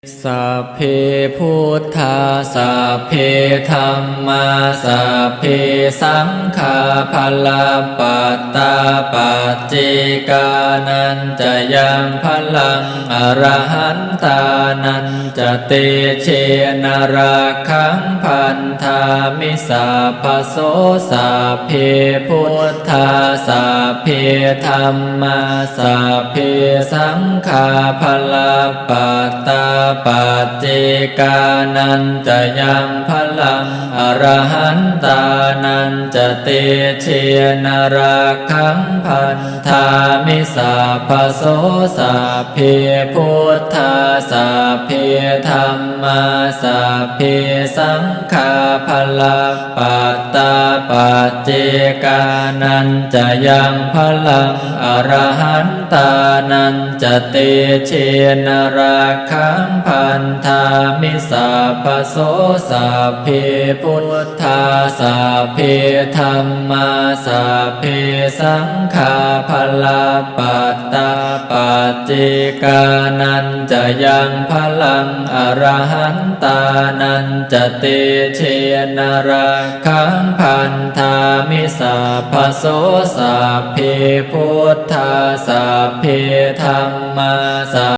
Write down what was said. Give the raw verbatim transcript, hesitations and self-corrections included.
Sabbe buddhā sabbe dhammā sabbe saṅghā balappattā paccekānañca yaṃ balaṃ arahantānañca tejena rakkhaṃ bandhāmi sabbaso. Sabbe buddhā sabbe dhammā sabbe saṅghā balappattā paccekānañca yaṃ balaṃ arahantānañca tejena rakkhaṃ bandhāmi sabbaso. Sabbe buddhā sabbe dhammā sabbe saṅghā balappattā paccekānañca yaṃ balaṃ arahantānañca tejena rakkhaṃ bandhāmi sabbaso. Sabbe buddhā sabbe dhammā sabbe saṅghā balappattā paccekānañca yaṃ balaṃ arahantānañca tejena rakkhaṃ bandhāmi sabbaso. Sabbe buddhā sabbe dhammā